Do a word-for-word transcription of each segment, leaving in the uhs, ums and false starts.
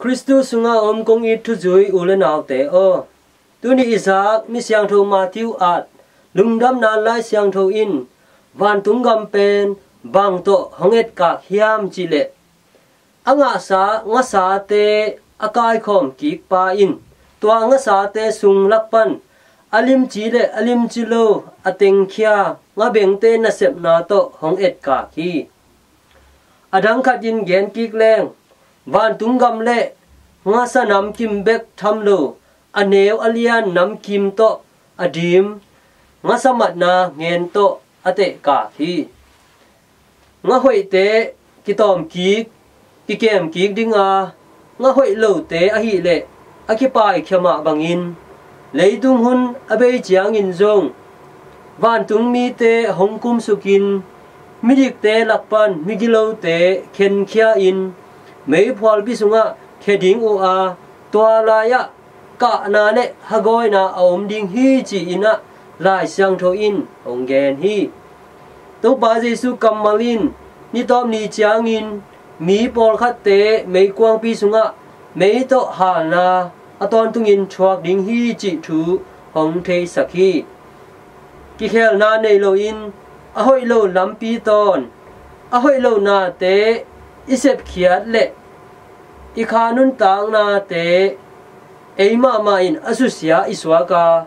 Khristu sungah om kong it thuzui u le naute aw, tuni i zak mi siangtho Matthew at Lungdamna Lai Siangtho in vantung gam pen bang tawh hong etkak hiam cih leh, a ngahsa ngasate a kaikhawm kikpa in tua ngasate sung lak pan a limci le a limci lo a tengkhia ngabengte nasepna tawh hong etkak hi. A dang khat in gen kik leng, vantung gam le ngasa namkim bek tham lo, a neu a lian namkim tawh a dim ngasa matna ngen tawh a tehkak hi. Nga hoihte kitawm kik, kikem kik dinga, nga hoih lote ahih leh a kipaikhia mah bangin, leitung hun a bei ciangin zong vantung mite hong kumsukin, midikte lak pan migilote khenkhia in, meiphualpi sungah khia ding uh a, tua lai-ah kahna le hagawina a om ding hi, ci-in ah Lai Siangtho in hong gen hi. Topa Jesuh kammal in nitawp ni ciangin mi pawlkhatte meikuangpi sungah mei tawh halna a tawntungin thuak ding hi, cih thu hong theisak hi. Kikhelna nei loin a hoih lo lampi tawn, a hoih lo nate i sepkhiat le i kha nuntaknate ei mahmah in a susia i suak a,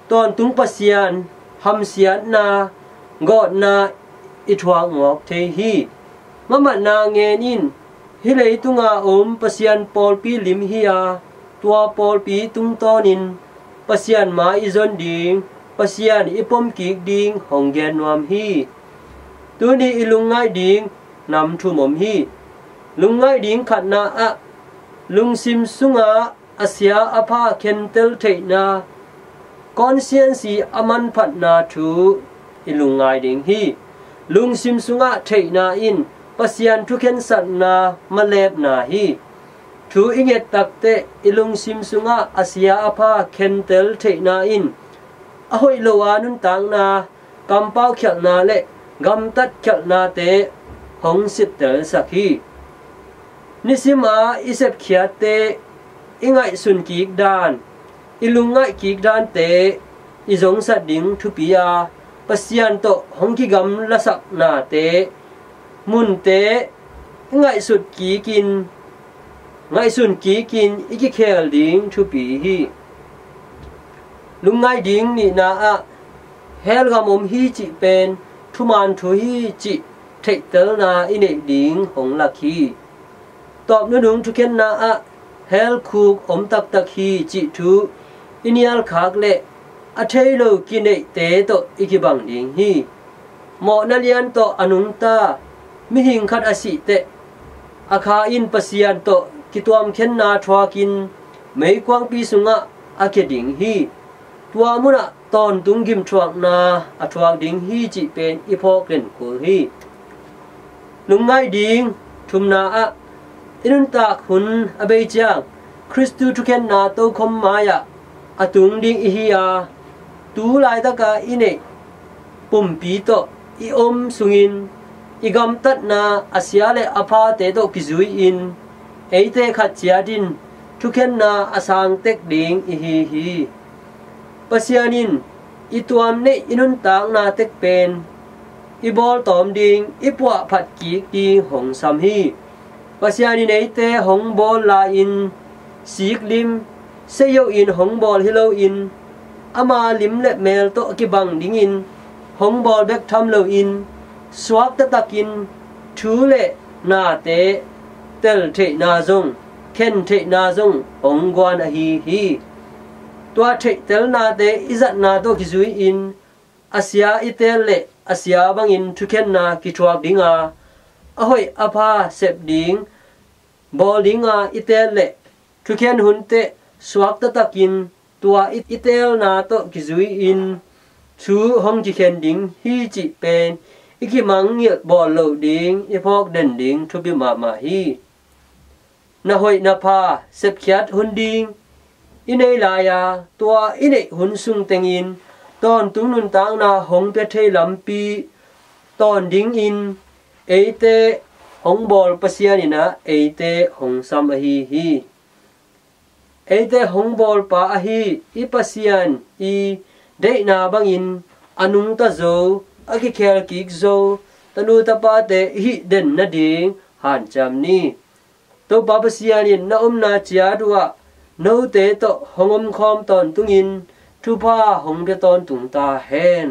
tawntung Pasian hamsiatna, gawtna i thuak ngawk thei hi. Mamatna ngen in, hih leitunga om Pasian pawlpi lim hi a, tua pawlpi tungtawnin Pasian mai i zon ding, Pasian i pom kik ding hong gen nuam hi. Tuni i lungngaih ding nam thum om hi. Lungngaih ding khatna ah, lungsim sungah a sia a pha khentel theihna, conscience a manphatna thu i lungngai ding hi. Lungsim sungah theihna in Pasian thukhensatna malepna hi. Thu i nget takteh i lungsim sungah a sia a pha khentel theihna in a hoih lo a nuntakna, kampau khialhna le gamtat khialhnate hong sittelsak hi. Nisim a i sepkhiatte, i ngaihsun kik dan, i lungngaih kik dante i zongsat ding thupi a, Pasian tawh hong kigamlasaknate, munte i ngaihsut kikin, ngaihsun kikin i kikhel ding thupi hi. Lungngaih ding nihna ah, hell gam om hi cih pen thuman thu hi cih theihtelna i neih ding hong lak hi. Tawp nunung thukhenna ah hell khuk om taktak hi cih thu i nialkhak le a thei lo kineihte tawh i kibang ding hi. Mawhna lian tawh a nungta mihing khat a sihteh, a kha in Pasian tawh kituamkhenna thuakin meikuangpi sungah a kia ding hi. Tua munah tawntung gimthuakna a thuak ding hi cih pen i phawk den kul hi. Lungngaih ding thumna ah, i nuntak hun a bei ciang Khristu thukhenna tokhom mai-ah a tung ding i hi a, tu laitaka i neih pumpi tawh i om sungin i gamtatna a sia le a phate tawh kizui-in eite khat ciat in thukhenna a sang tek ding i hi hi. Pasian in i tuam neih i nuntakna tek pen i bawltawm ding, i puahphat kik ding hong sam hi. Pasian in eite hong bawl lai-in siklim, seioh in hong bawl hi loin, ama lim le mel tawh kibang dingin hong bawl bek tham loin, suakta takin thu le nate tel theihna zong, khen theihna zong hong guan ahi hi. Tua theihtelnate i zatna tawh kizui-in a sia i teel le a sia bangin thukhenna kithuak dinga, a hoih a pha sep ding, bawl dinga i teel le thukhen hun teh suakta takin tua i, i teelna tawh kizui-in thu hong kikhen ding hi cih pen i kimangngilh bawl loh ding i phawk den ding thupi mahmah hi. Na hoih na pha sepkhiat hun ding i nei lai-a, tua i neih hun sung tengin tawntung nuntakna hong pia thei lampi tawn dingin eite hong bawl Pasian in ah eite hong sam ahi hi. Eite hong bawlpa ahi i Pasian i deihna bangin a nungta zo, a kikhelkik zo tanu tapate i hih den nading hanciam ni. Topa Pasian in na omna ciat uhah note tawh hong omkhawm tawntungin thupha hong pia tawntung ta hen.